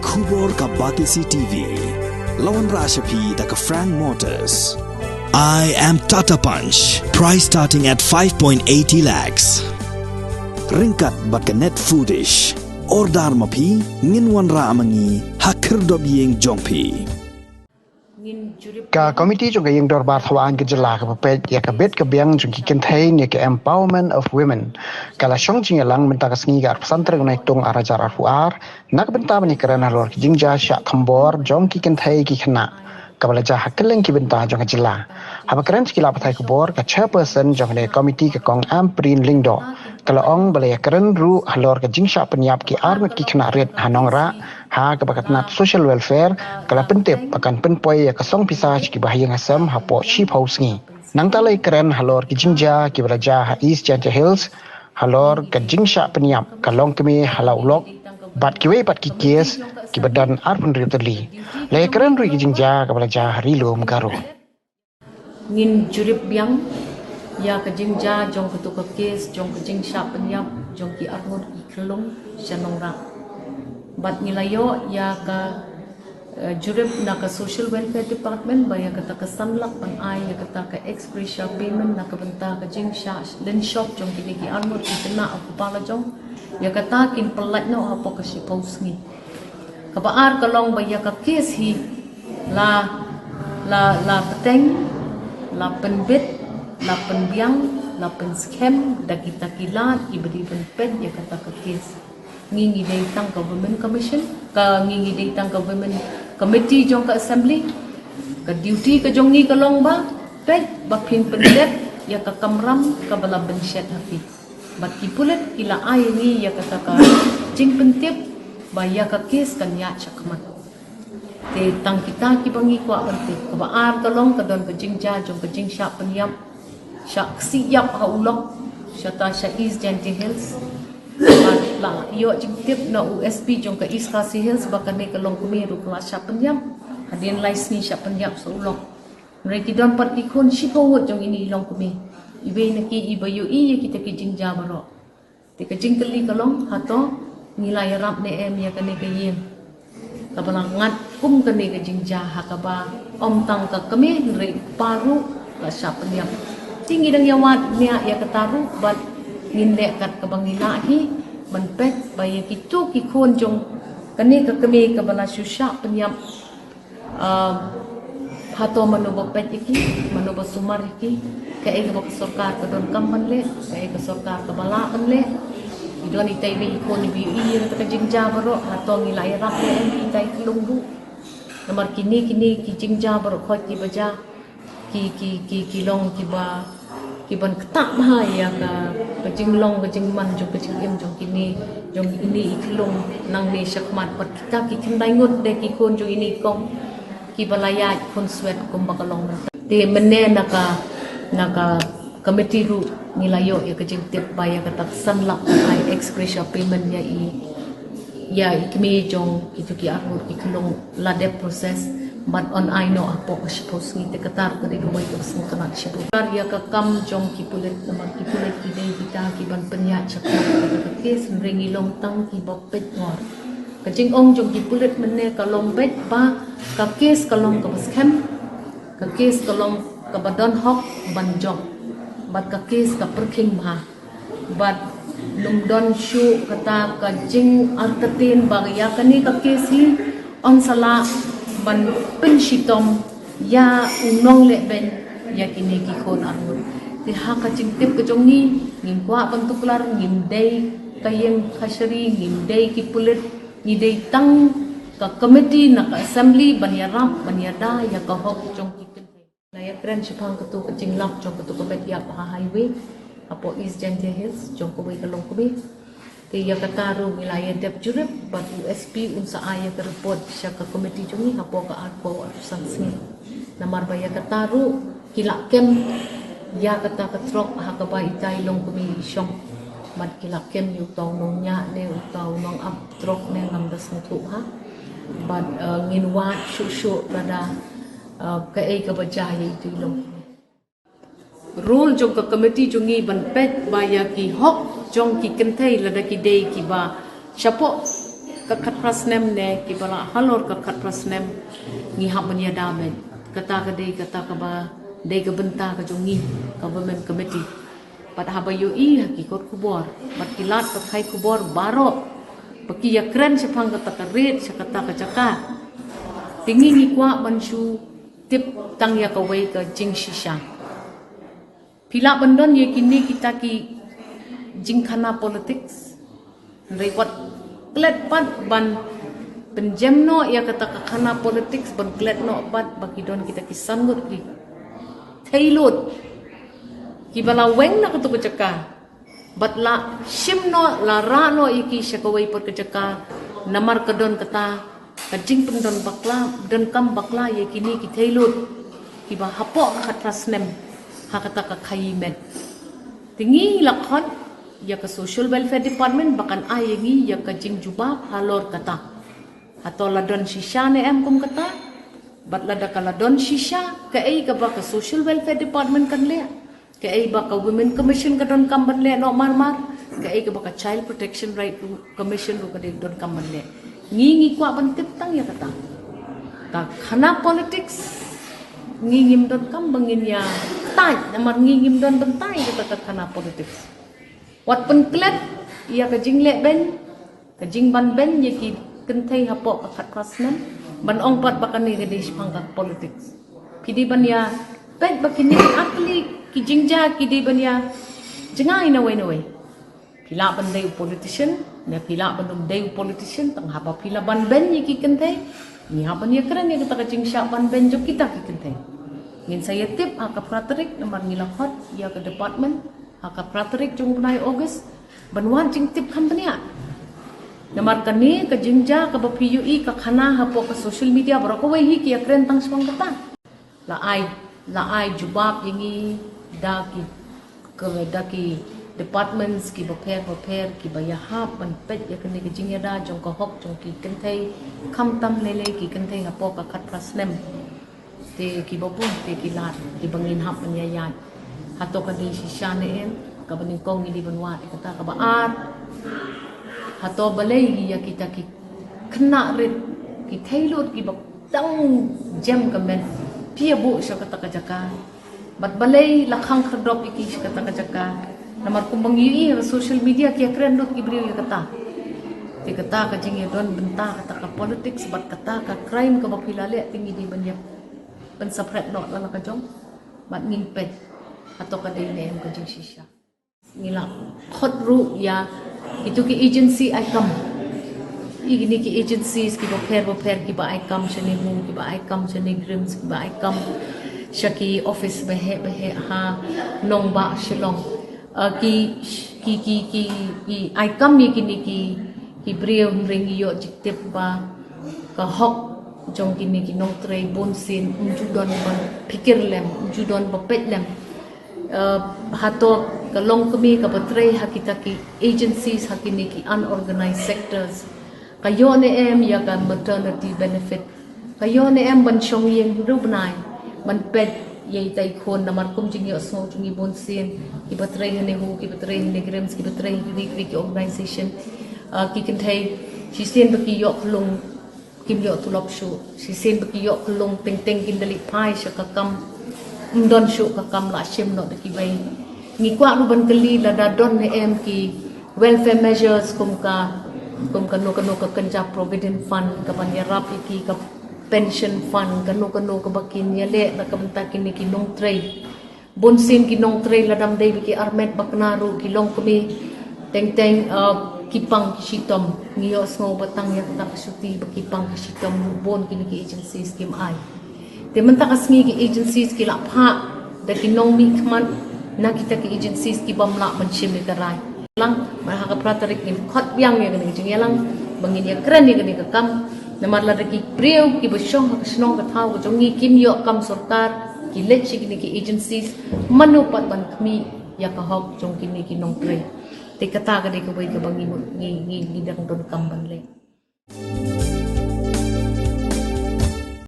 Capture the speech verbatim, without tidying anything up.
Khubor ka Batesi T V. La wanrah sha phi da ka Frank Motors. I am Tata Punch. Price starting at five point eighty lakhs. Ryngkat bad ka Net Foodish. Order ma phi, ngin wanrah ma ngi ha khyrdop ïing jong phi. Ka komiti jong ka ïing dorbar thaw aiñ ka jylla kaba peit ïa ka bit ka biang jong ki kynthei ne ka Empowerment of Women ka la shong jingïalang mynta ka sngi ka arphew san tarik u Naitung ar hajar arphew ar, na ka bynta ban ïakren halor ki jingjia shah khambor jong ki kynthei ki khynnah kaba la jia ha kylleng ki bynta jong ka jylla. Haba kren sha ki lad pathai khubor, ka chairperson jong kane ka komiti ka Kong Ampareen Lyngdoh ka la ong ba la ïakren ruh halor ka jingshah pynïap ki arngut ki khynnah rit ha Nongrah, ha kaba ka tnat Social Welfare ka la pyntip ba kan pynpoi ïa ka song pisa sha ki bahaïing hasem hapoh shiphew sngi. Nangta la ïakren halor ki jingjia kiba la jia ha East Jaintia Hills halor ka jingshah pynïap ka longkmie ha Lawlok bad kiwei pat ki kes kiba don arphew hynriew tylli. La ïakren ruh ïa ki jingjia kaba la jia ha Ri-lum Garo. Ngin jurip biang ïa ka jingjia jong katu ka kes jong ka jingshah pynïap jong ki arngut ki khyllung sha Nongrah. Bad ngi la ïoh ïa ka, eh, jurip na ka Social Welfare Department ba ïa kata ka san lak ban ai ïa kata ka ex gratia payment na ka bynta ka jingshah lynshop jong kine ki arngut ki khynnah ha Pala jong. Ïa kata kin pyllait noh hapoh ka shiphew sngi. Kaba ar ka long ba ïa ka kes hi la, la, la bteng, la pynbit, la pynbiang, la pynskhem da kita ki lad kiba dei ban peit ïa kata ka kes. Ngi ngi dei tang ka Women Commission, ka ngi ngi dei tang ka Women Committee jong ka Assembly. Ka duty ka jong ngi ka long ba peit ba phin pyndep ïa ka kamram kaba la bynshet ha phi. Bad ki pulit ki la ai ngi ïa kata ka jingpyntip ba ïa ka kes kan ïaid shakhmat. Te tang kita kiba ngi kwah ban tip. Kaba ar ka long ka don ka jingjia jong ka jingshah pynïap, shah ksiap ha u lok, shata sha East Jaintia Hills. Bad la ïoh jingtip na u S P jong ka East Khasi Hills ba kane ka longkmie ruh ka la shah pynïap. Hadien lai sngi shah pynïap sha u lok. Hynrei ki don pat ki khun shiphew ngut jong ine i longkmie. Iwei na ki iba ïohi ïa kita ki jingjia baroh. Te ka jingkylli ka long, hato ngi la ïarap ne em ïa kane ka ïing kaba la ngat kum kane ka jingjia ha kaba ym tang ka kmie hynrei u kpa ruh la shah pynïap. Te ngi dang ïawad nia ïa kata ruh bad ngin leh kat kaba ngi lah hi ban peit ba ïa kito ki khun jong kane ka kmie kaba la shu shah pynïap. Um, hato mano ba peit ïa ki, mano ba sumar ïa ki, kaei kaba ka sorkar ka donkam ban leh, kaei ka sorkar kaba lah ban leh. Ki don itai ba i khun iba ïohi ïa kata ka jingjia baroh, hato ngi la ïarap ne em itai ki long ruh. Namar kine kine ki jingjia baroh khoit kiba jia ki, ki, ki, ki long kiba, kiban ktah bha ïa ka, ka jinglong ka jingman jong ka jingim jong kine, jong ine i khyllung nangne shakhmat bad kita ki khyndai ngut de ki khun jong ine i kong kiba la ïaid khun swet kumba ka long mynta. Te mynne na ka, na ka committee ruh ngi la ïoh ïa ka jingtip ba ïa kata ka san lak ai ex gratia payment ïa i, ïa i kmie jong kito ki arngut ki khyllung la dep process bad yn ai noh hapoh ka shiphew sngi te kata ruh ka dei kawei kaba sngewtynnat shibun. Ïa ka kam jong ki pulit namar ki pulit ki dei kita kiban pynïaid shakhmat ïa kata ka kes hynrei ngi long tang kiba peit ngor. Ka jingong jong ki pulit mynne ka long beit ba ka kes ka long kaba skhem, ka kes ka long kaba don hok ban jop bad ka kes ka pyrkhing bha. Bad ym don shuh kata ka jingartatien ba ïa kane ka kes hi yn sa lah ban pynshitom ïa u nongleh beiñ ïa kine ki khun arngut. Te ha ka jingtip ka jong ngi ngim kwah ban tuklar, ngim dei ka ïing kashari, ngim dei ki pulit, ngi dei tang ka committee na ka assembly ban ïarap ban ïada ïa ka hok jong ki kynthei. La ïakren shaphang katu ka jinglap jong katu ka met ïap ha highway hapoh East Jaintia Hills jong kawei ka longkmie. Te ïa kata ruh ngi la ïa dep jurip bad u S P un sa ai ïa ka report sha ka committee jong ngi hapoh ka arphew arphew san sngi. Namar ba ïa kata ruh ki la kem ïa kata ka trok ha kaba itai longkmie i shong. Bad ki la kem ïa uta u nongñiah ne uta u nongap trok ne ngam da sngewthuh ha. Bad, eh, ngin wad shuh shuh lada, eh, kaei kaba jia ïa itu i longkmie. Role jong ka committee jong ngi ban peit ba ïa ki hok jong ki kynthei lada ki dei kiba shapoh Ka khatphra snem ne kiba la halor ka khatphra snem ngi hap ban ïada met. Kata ka dei kata kaba dei ka bynta ka jong ngi ka Women Committee. Bad haba ïohi ha ki kot khubor bad ki lad pathai khubor baroh ba ki ïakren shaphang kata ka rit sha kata ka jaka, te ngi ngi kwah ban shu tip tang ïa kawei ka jingshisha. Phi lah ban don ïa kine kita ki jingkhana politics. Hynrei wat klet pat ban pynjem noh ïa kata ka khana politics ban klet noh pat ba ki don kita ki san ngut ki theilut kiba la weng na kata ka jaka bad la shim noh, la rah noh ïa ki sha kawei pat ka jaka. Namar ka don kata ka jingpyndon bakla, donkam bakla ïa kine ki theilut kiba hapoh ka khatphra snem ha kata ka khaïi met. Te ngi la khot ïa ka Social Welfare Department ba kan ai ïa ngi ïa ka jingjubab halor kata. Hato la don shisha ne em kum kata? Bad lada ka la don shisha, kaei kaba ka Social Welfare Department kan leh? Kaei ba ka Women Commission ka donkam ban leh noh mar mar? Kaei kaba ka Child Protection Right ruh, Commission ruh ka dei donkam ban leh? Ngi ngi kwah ban tip tang ïa kata. Ka khana politics ngi ngim donkam ba ngin ïa tai, namar ngi ngim don bynta ïa kata ka khana politics. Wat pynklet ïa ka jingleh beiñ, ka jingban beiñ ïa ki kynthei hapoh ka khatphra snem ban ong pat ba kane ka dei shaphang ka politics. Phi dei ban ïa peit ba kine ki atli ki jingjia ki dei ban ïa jngai nawei nawei. Phi lah ban dei u politician ne phi lah ban ym dei u politician, tang haba phi la ban beiñ ïa ki kynthei, ngi hap ban ïakren ïa kata ka jingshah ban beiñ jong kita ki kynthei. Ngin sa ïa tip ha ka phra tarik namar ngi la khot ïa ka department ha ka phra tarik jong u bnai August ban wad jingtip kham bniah. Namar kane ka jingjia kaba phi ïohi ka khana hapoh ka social media baroh kawei hi ki ïakren tang shaphang kata. La ai, la ai jubab ïa ngi da ki, ka, da ki departments kiba pher bapher kiba ïahap ban peit ïa kane ka jingïada jong ka hok jong ki kynthei, khamtam lei lei ki kynthei hapoh ka khatphra snem. Te kiba bun te ki lad kiba ngin hap ban ïa ïaid. Hato ka dei shisha ne em? Kaba nyngkong ngi dei ban wad ïa kata. Kaba ar, hato balei ïa kita ki khynnah rit ki theilut kiba dang jem ka met phi ïa buh sha kata ka jaka? Bad balei la khang khyrdop ïa ki sha kata ka jaka? Namar kumba ngi ïohi ha social media ki ïakren lut ki briew ïa kata. Te kata ka jingïadon bynta kata ka politics bad kata ka crime kaba phi la leh te ngi dei ban ïa pynsaphreh noh la la ka jong. Bad ngin peit hato ka dei ne em ka jingshisha. Ngi la khot ruh ïa kitu ki agency ai kam. Ïa kine ki agencies kiba pher bapher kiba ai kam sha NEHU, kiba ai kam sha NEIGRIHMS, kiba ai kam sha ki office baheh baheh ha nongbah Shillong. Ah, ki, ki, ki, ki, ki ai kam ïa kine ki, ki briew, hynrei ngi ïoh jingtip ba ka hok jong kine ki nongtrei bunsien ym ju don ba phikir lem, ym ju don ba peit lem. Uh, hato ka longkmie kaba trei ha kita ki agencies, ha kine ki unorganized sectors, ka ïoh ne em ïa ka maternity benefit? Ka ïoh ne em ban shong ïing hynriew bnai ban peit ïa itai i khun? Namar kum jingïohsngew jong ngi bunsien, kiba trei ha NEHU, kiba trei ha NEIGRIHMS, kiba trei ha kiwei kiwei ki organization, uh, ki kynthei shisien ba ki ïoh khyllung kim ïoh tulop shuh. Shisien ba ki ïoh khyllung teng teng kin da leit phai sha ka kam. Ym don shuh ka kam la shim noh da kiwei. Ngi kwah ruh ban kylli lada don ne em ki welfare measures kum ka, kum kano kano ka kynja provident fund kaban ïarap ïa ki, ka pension fund, kano kano kaba kin ïaleh na ka bynta kine ki nongtrei. Bunsien ki nongtrei lada ym dei ba ki armet ba kynja ruh ki longkmie teng teng, uh, ki pang ki shitom. Ngi ïohsngew ba tang ïa kata ka shuti ba ki pang ki shitom ruh bun kine ki agencies kim ai. Te mynta ka sngi ki agencies ki la phah da ki nongmihkhmat na kita ki agencies ki bym lah ban shim ïa ka rai. Lang, bad ha ka phra tarik ngin khot biang ïa kane ka jingïalang ba ngin ïakren ïa kane ka kam. Namar lada ki briew kiba shong ha ka shnong ka thaw ka jong ngi kim ïoh kam sorkar, ki leit sha kine ki agencies, mano pat ban khmih ïa ka hok jong kine ki nongtrei? Te kata ka dei kawei kaba ngi, ngi, ngi, ngi dang donkam ban leh.